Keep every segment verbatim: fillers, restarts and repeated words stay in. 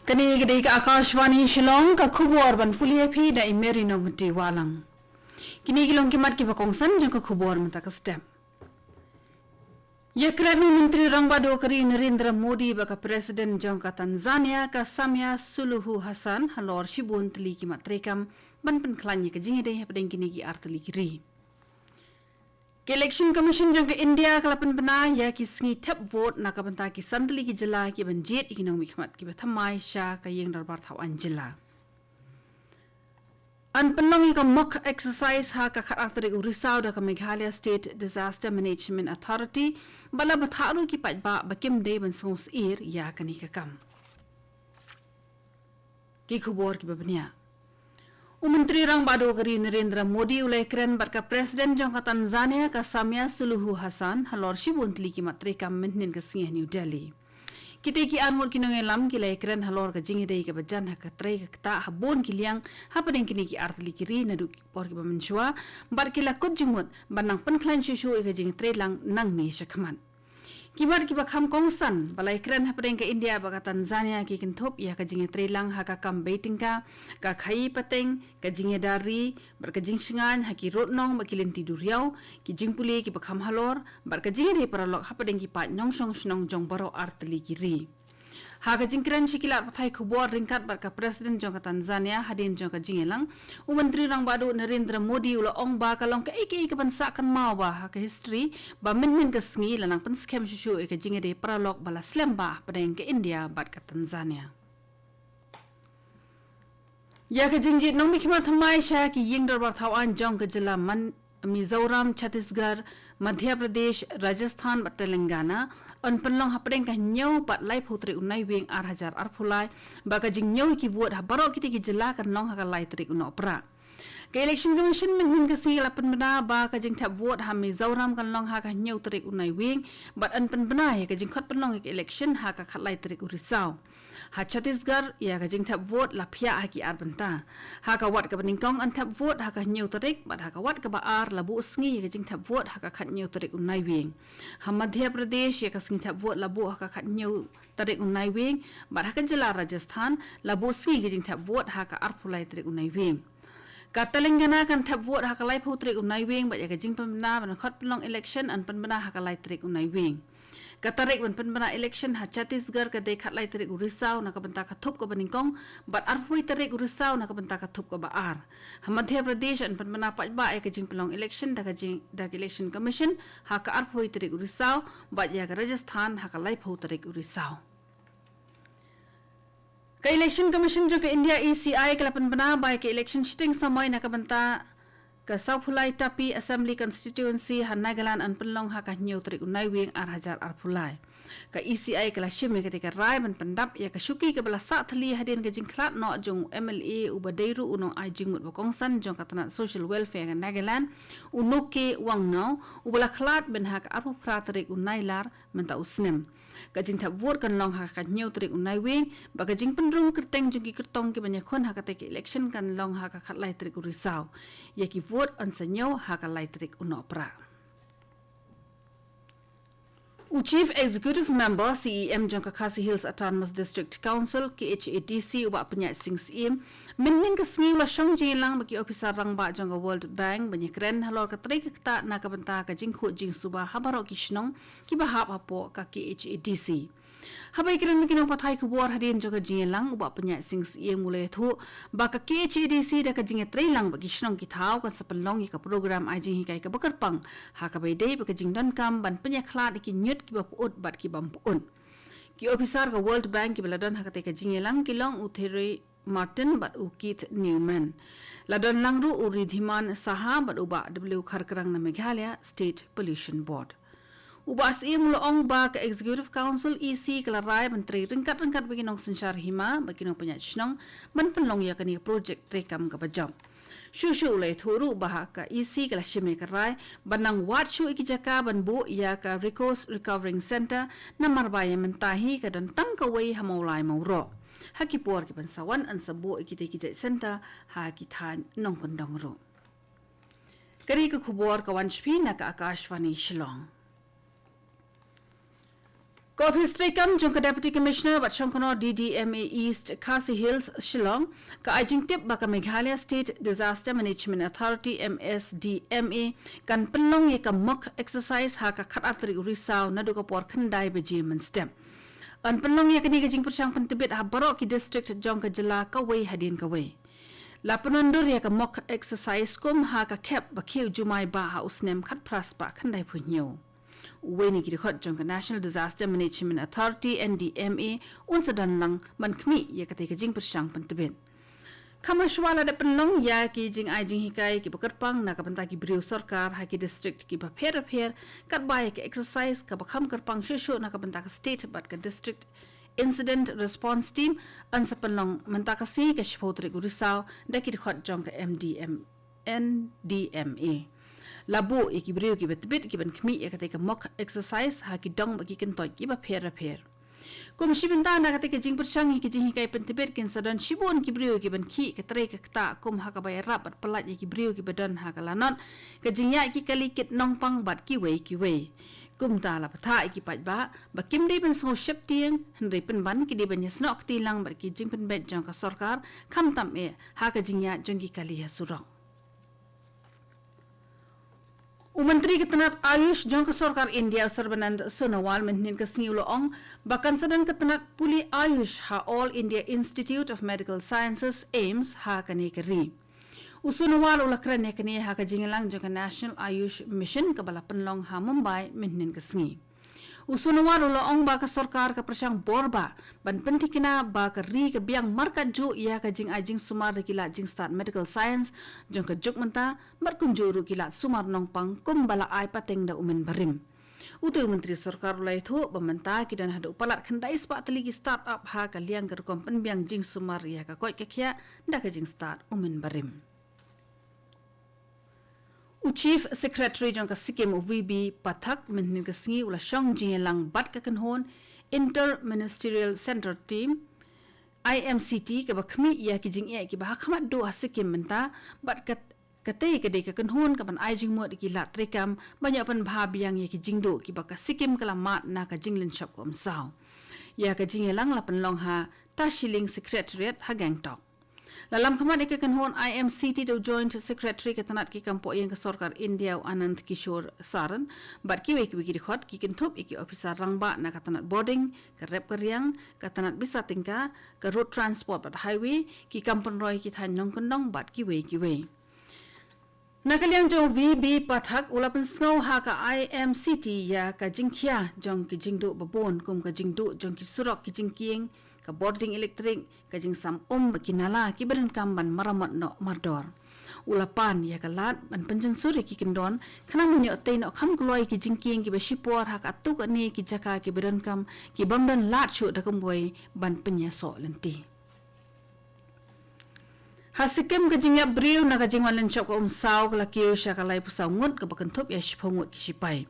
Kane ka dei ka Akashvani Shillong, ka khubor ban pule ïa phi da i Mary Nongkynrih Wahlang. Kine ki long ki mat kiba kongsan jong ka khubor mynta ka step. Ïakren u Myntri Rangbah Duh ka ri Narendra Modi bad ka President jong ka Tanzania ka Samia Suluhu Hassan halor shibun tylli ki mat treikam ban pynkhlaiñ ïa ka jingïadei hapdeng kine ki ar tylli ki ri. Ka Election Commission jong ka India ka la pynbna ïa ki sngi thep vote na ka bynta ki san tylli ki jylla kiban jied ïa ki nongmihkhmat kiba thymmai sha ka ïing dorbar thaw aiñ jylla. Yn pynlong ïa ka mock exercise ha ka khatar tarik u Risaw da ka Meghalaya State Disaster Management Authority, bad la bthah ruh ki paidbah ba kim dei ban sngewsyier ïa kane ka kam. Ki khubor kiba bniah. U Myntri Rangbah Duh ka ri Narendra Modi u la ïakren bad ka President jong ka Tanzania ka Samia Suluhu Hassan halor shibun tylli ki mat treikam mynhynnin ka sngi ha New Delhi. Kita ki arngut ki nongïalam ki la ïakren halor ka jingïadei kaba jan ha ka trei ka ktah ha bun ki liang hapdeng kine ki ar tylli ki ri naduh ki por kiba mynshuwa, bad ki la kut jingmut ban nang pynkhlaiñ shuh shuh ïa ka jingtreilang nangne shakhmat. Ki mat kiba kham kongsan ba la ïakren hapdeng ka India bad ka Tanzania ki kynthup ïa ka jingïatreilang ha ka kam bei tyngka, ka khaïi pateng, ka jingïada ri, bad ka jingshngaiñ ha ki rud nong bad ki lynti duriaw, ki jingpule kiba kham halor, bad ka jingïadei paralok hapdeng ki paid nongshong shnong jong baroh ar tylli ki ri. Ha ka jingkren sha ki lad pathai khubor ryngkat bad ka President jong ka Tanzania hadien jong ka jingïalang, u Myntri Rangbah Duh Narendra Modi u la ong ba ka long kaei kaei kaban sah kynmaw ba ha ka history ba mynhynnin ka sngi la nang pynskhem shuh shuh ïa ka jingïadei paralok ba la slem ba hapdeng ka India bad ka Tanzania. Ïa ka jingjied nongmihkhmat thymmai sha ki ïing dorbar thaw aiñ jong ka jylla man Mizoram, Chhattisgarh, Madhya Pradesh, Rajasthan bad Telangana yn pynlong hapdeng ka hynñiew bad laiphew tarik u Naiwieng ar hajar arphew lai, ba ka jingñiew ïa ki vote ha baroh kita ki jylla kan long ha ka lai tarik u Nohprah. Ka Election Commission mynhynnin ka sngi la pynbna ba ka jingthep vote ha Mizoram kan long ha ka hynñiew tarik u Naiwieng, bad yn pynbna ïa ka jingkhot pynlong ïa ka election ha ka khatlai tarik u Risaw. Ha Chhattisgarh ïa ka jingthep vote la phiah ha ki ar bynta. Ha ka wat kaba nyngkong yn thep vote ha ka hynñiew tarik, bad ha ka wat kaba ar la buh sngi ïa ka jingthep vote ha ka khathynñiew tarik u Naiwieng. Ha Madhya Pradesh ïa ka sngi thep vote la buh ha ka khathynñiew tarik u Naiwieng, bad ha ka jylla Rajasthan la buh sngi ïa ka jingthep vote ha ka arphew lai tarik u Naiwieng. Ka Telangana kan thep vote ha ka laiphew tarik u Naiwieng, bad ïa ka jingpynbna ban khot pynlong election yn pynbna ha ka lai tarik u Naiwieng. Ka tarik ban pynbna election ha Chhattisgarh ka dei khatlai tarik u Risaw na ka bynta ka thup kaba nyngkong, bad arphew tarik u Risaw na ka bynta ka thup kaba ar. Ha Madhya Pradesh yn pynbna paidbah ïa ka jingpynlong election da ka jing, da ka Election Commission ha ka arphew tarik u Risaw, bad ïa ka Rajasthan ha ka laiphew tarik u Risaw. Ka Election Commission jong ka India, E C I, ka la pynbna ba ïa ka election shiteng samoi na ka bynta ka Sawphullai Tapi Assembly Constituency ha Nagaland yn pynlong ha ka hynñiew tarik u Naiwieng ar hajar arphew lai. Ka E C I ka la shim ïa katei ka rai ban pyndap ïa ka shuki kaba la sah thylli hadien ka jingkhlad noh jong u M L A uba dei ruh u nongai jingmut ba kongsan jong ka tnat Social Welfare ka Nagaland, u Noke Wangno, uba la khlad bynta ha ka arphew phra tarik u Nailar mynta u snem. Ka jingthep vote kan long ha ka hynñiew tarik u Naiwieng, bad ka jingpynrung kyrteng jong ki kyrtong kiban ïakhun ha katei ka election kan long ha ka khatlai tarik u Risaw. Ïa ki vote yn sa ñiew ha ka lai tarik u Nohprah. U Chief Executive Member, C E M, jong ka Khasi Hills Autonomous District Council, K H A D C, u Bah Pynïaid Sing Syiem, mynhynnin ka sngi u la shong jingïalang bad ki ophisar rangbah jong ka World Bank ban ïakren halor ka trei ka ktah na ka bynta ka jingkhuid jingsuba ha baroh ki shnong kiba hap hapoh ka K H A D C. Haba ïakren bad ki nongpathai khubor hadien jong ka jingïalang, u Bah Pynïaid Sing Syiem u la ïathuh ba ka K H A D C da ka jingïatreilang bad ki shnong ki thaw kan sa pynlong ïa ka program ai jinghikai kaba kyrpang, ha kaba ïadei bad ka jingdonkam ban pynïakhlad ïa ki ñiut kiba pyut bad ki bym pyut. Ki ophisar ka World Bank kiba la don ha katei ka jingïalang ki long u Thierry Martin bad u Keith Newman. La don lang ruh u Ridhiman Saha bad u Bah W Kharkrang na Meghalaya State Pollution Board. U Bah Syiem u la ong ba ka Executive Council, E C, ka la rai ban trei ryngkat ryngkat bad ki nongsynshar hima bad ki nongpynïaid shnong ban pynlong ïa kane ka projek treikam kaba jop. Shuh shuh u la ïathuh ruh ba ka E C ka la shim ïa ka rai ban nang wad shuh ïa ki jaka ban buh ïa ka Resource Recovering Centre, namar ba ïa mynta hi ka don tang kawei ha Mawlai Mawroh. Ha ki por kiban sa wan yn sa buh ïa kitei ki jait centre ha ki thaiñ nongkyndong ruh. Kane ka khubor ka wan sha phi na ka Akashvani Shillong. Ka Ophis Treikam jong ka Deputy Commissioner bad Shongknor D D M A East Khasi Hills, Shillong, ka ai jingtip ba ka Meghalaya State Disaster Management Authority, M S D M A, kan pynlong ïa ka mock exercise ha ka khatar tarik Risaw naduh ka por khyndai baje mynstep. Yn pynlong ïa kane ka jingpyrshang pyntbit ha baroh ki district jong ka jylla kawei hadien kawei. La pynwandur ïa ka mock exercise kum ha ka khep ba khiew jumai ba ha u snem khatphra spah khyndai phew hynñiew. Uwei na ki dkhot jong ka National Disaster Management Authority, N D M A, un sa don lang ban khmih ïa katei ka jingpyrshang pyntbit. Kham hashwa la dep pynlong ïa ki jingai jinghikai kiba kyrpang na ka bynta ki briew sorkar ha ki district kiba pher bapher, katba ïa ka exercise kaba kham kyrpang shuh shuh na ka bynta ka state bad ka district Incident Response Team yn sa pynlong mynta ka sngi ka shiphew tarik u Risaw da ki dkhot jong ka M D M, N D M A. La buh ïa ki briew kiba tbit kiban khmih ïa katei ka mock exercise ha ki dong bad ki kyntoit kiba pher bapher. Kum shi bynta na katei ka jingpyrshang ïa ki jinghikai pyntbit kin sa don shibun ki briew kiban khih ka trei ka ktah kum ha kaba ïarap bad pyllait ïa ki briew kiba don ha ka lanot ka jingïaid ki kali kit nongpang bad kiwei kiwei. Kumta la pathah ïa ki paidbah ba kim dei ban sngew sheptieng, hynrei pynban ki dei ban ïasnoh kti lang bad ki jingpynbeit jong ka sorkar, khamtam eh ha ka jingïaid jong ki kali ha surok. U Myntri ka tnat Ayush jong ka sorkar India, u Sarbanand Sonowal, mynhynnin ka sngi u la ong ba kan sa don ka tnat pule Ayush ha All India Institute of Medical Sciences, AIIMS, ha kane ka ri. U Sonowal u la kren ïa kane ha ka jingïalang jong ka National Ayush Mission kaba la pynlong ha Mumbai mynhynnin ka sngi. U Sonowal u la ong ba ka sorkar ka pyrshang bor ba ban pynthikna ba ka ri ka biang markatjuh ïa ka jingai jingsumar da ki lad jingstad medical science jong ka juk mynta, bad kumjuh ruh ki lad sumar nongpang kumba la ai pateng da u mynbarim. Utei u Myntri Sorkar u la ïathuh ba mynta ki don haduh palat khyndai spah tylli ki start-up ha ka liang ka rukom pynbiang jingsumar ïa ka koit ka khiah da ka jingstad u mynbarim. U Chief Secretary jong ka Sikkim, u V B Pathak, mynhynnin ka sngi u la shong jingïalang bad ka kynhun Inter-Ministerial Centre Team, I M C T, kaba khmih ïa ki jingeh kiba ha khmat duh ha Sikkim mynta, bad kat-, katei ka dei ka kynhun kaban ai jingmut ïa ki lad treikam ban ïoh pynbha biang ïa ki jingduh kiba ka Sikkim ka la mad na ka jinglynshop ka umsaw. Ïa ka jingïalang la pynlong ha Tashiling Secretariat ha Gangtok. La lam khmat ïa ka kynhun I M C T da u Joint Secretary ka tnat ki kam poh ïing ka sorkar India, u Anand Kishore Saran, bad kiwei kiwei ki dkhot, ki kynthup ïa ki ophisar rangbah na ka tnat bording, ka rep ka riang, ka tnat pisa tyngka, ka road transport bad highway, ki kam pynroi ki thaiñ nongkyndong bad kiwei kiwei. Na ka liang jong u V B Pathak, u la pynsngew ha ka I M C T ïa ka jingkhia jong ki jingduh babun kum ka jingduh jong ki surok ki jingkieng, ka bording elektrik, ka jingsam um bad ki nala kiba donkam ban maramot noh mardor. U la pan ïa ka lad ban pynjynsur ïa ki kyndon, khnang ban ïoh tei noh kham kloi ïa ki jingkieng kiba shipor ha katto katne ki jaka kiba donkam, kibym don lad shuh da kumwei ban pynïasoh lynti. Ha Sikkim, ka jingïap briew na ka jingwan lynshop ka umsaw ka la kiew sha ka laiphew saw ngut, kaba kynthup ïa shiphew ngut ki shipai.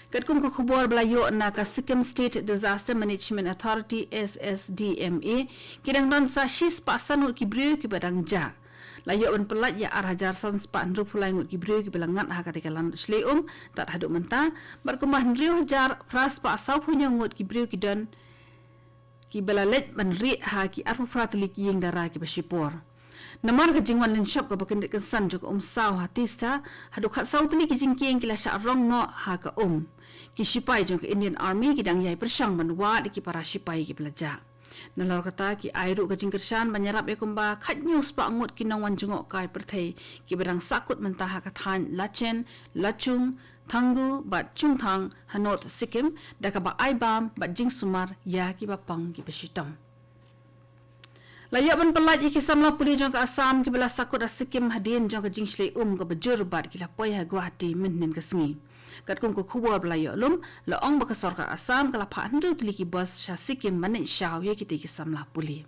Katkum ka khubor ba la ïoh na ka Sikkim State Disaster Management Authority, S S D M A, ki dang don sa shispah san ngut ki briew kiba dang jah. La ïoh ban pyllait ïa ar hajar san spah hynriewphew lai ngut ki briew kiba la ngat ha katei ka lanot shlei um tad haduh mynta, bad kumba hynriew hajar phra spah sawphew hynñiew ngut ki briew ki don kiba la leit ban rieh ha ki arphew phra tylli ki ïing dara kiba shipor. Namar ka jingwan lynshop kaba kyndit kynsan jong ka umsaw ha Teesta, haduh khatsaw tylli ki jingkieng ki la shah rong noh ha ka um. Ki shipai jong ka Indian Army ki dang ïai pyrshang ban wad ïa ki para shipai kiba la jah. Nalor kata, ki ai ruh ka jingkyrshan ban ïarap ïa kumba khathynñiew spah ngut ki nongwan jngohkai pyrthei kiba dang sahkut mynta ha ka thaiñ Lachen, Lachung, Thangu bad Chungthang ha North Sikkim, da kaba ai bam bad jingsumar ïa kiba pang kiba shitom. La ïoh ban pyllait ïa ki samla pule jong ka Assam kiba la sahkut ha Sikkim hadien jong ka jingshlei um kaba jur bad ki la poi ha Guwahati mynhynnin ka sngi. Katkum ka khubor ba la ïoh lum, la ong ba ka sorkar Assam ka la phah hynriew tylli ki bus sha Sikkim ban leit shaw ïa kitei ki samla pule.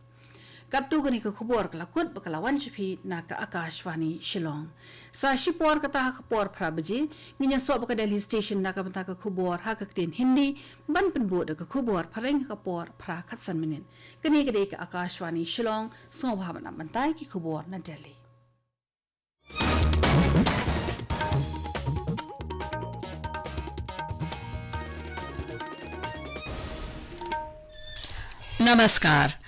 Katto kane ka khubor ka la kut bad ka la wan sha phi na ka Akashvani Shillong. Sa shipor kata ha ka por phra baje, ngin ïasoh bad ka Delhi Station na ka bynta ka khubor ha ka ktien Hindi, ban pynbud da ka khubor phareng ha ka por phra khatsan minit. Kane ka dei ka Akashvani Shillong, sngewbha ban ap ban tai ki khubor na Delhi. Namaskar.